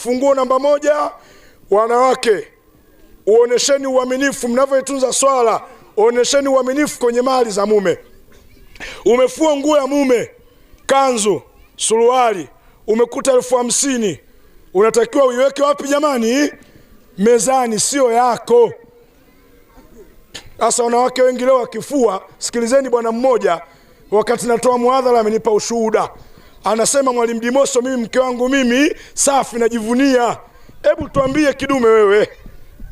Funguo namba 1, wanawake, uonesheni uaminifu mnavyoitunza swala, onesheni uaminifu kwenye mali za mume. Umefua nguo ya mume, kanzu, suruali, umekuta 50,000, unatakiwa uiweke wapi jamani? Mezani, sio yako. Sasa wanawake wengi leo wakifua, sikilizeni bwana mmoja, wakati natoa muadhara amenipa ushuhuda. Anasema, Mwalimu Dimoso, mimi mke wangu mimi safi najivunia. Hebu tuambie kidume wewe,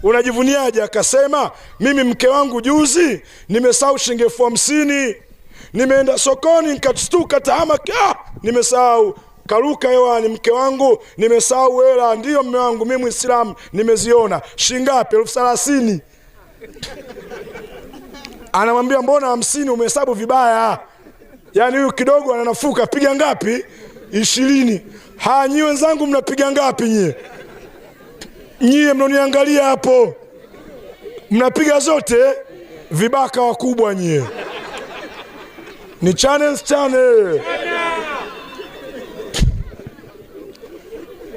unajivuniaje? Akasema, mimi mke wangu juzi nimesahau shilingi 50,000. Nimeenda sokoni nikashtuka tahamaki, nimesahau. Karuka hewani, mke wangu nimesahau hela. Ndiyo mme wangu, mimi Muislamu nimeziona. Shilingi ngapi? 30,000. Anamwambia mbona 50 umehesabu vibaya? Yaani huyu kidogo ananafuka, piga ngapi? 20. Ha, nyie wenzangu mnapiga ngapi nyie? Nyie mnoniangalia hapo, mnapiga zote? Vibaka wakubwa nyie. Ni channel channel.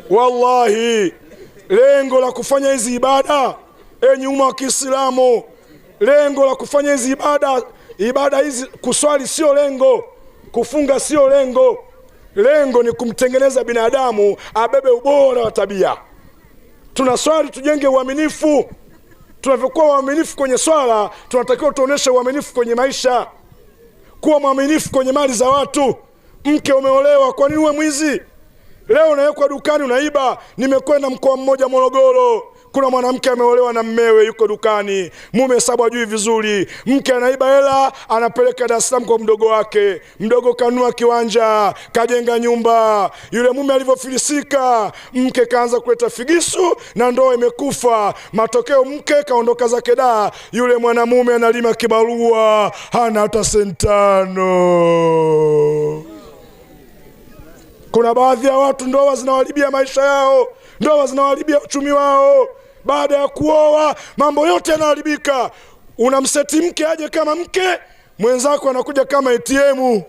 Wallahi, lengo la kufanya hizi ibada, enyi umma wa Kiislamu, lengo la kufanya hizi ibada, ibada hizi, kuswali sio lengo, kufunga sio lengo. Lengo ni kumtengeneza binadamu abebe ubora wa tabia. Tunaswali tujenge uaminifu. Tunavyokuwa waaminifu kwenye swala, tunatakiwa tuoneshe uaminifu kwenye maisha. Kuwa mwaminifu kwenye mali za watu. Mke umeolewa, kwa nini uwe mwizi? Leo unawekwa dukani unaiba. Nimekwenda mkoa mmoja Morogoro, kuna mwanamke ameolewa na mmewe, yuko dukani, mume hesabu hajui vizuri, mke anaiba hela anapeleka Dar es Salaam kwa mdogo wake. Mdogo kanunua kiwanja, kajenga nyumba. Yule mume alivyofilisika, mke kaanza kuleta figisu na ndoa imekufa. Matokeo mke kaondoka zake da, yule mwanamume analima kibarua, hana hata senti 5. Kuna baadhi ya watu ndoa zinawaharibia maisha yao, ndoa zinawaharibia uchumi wao. Baada ya kuoa mambo yote yanaharibika. Unamseti mke aje kama mke, mwenzako anakuja kama ATM.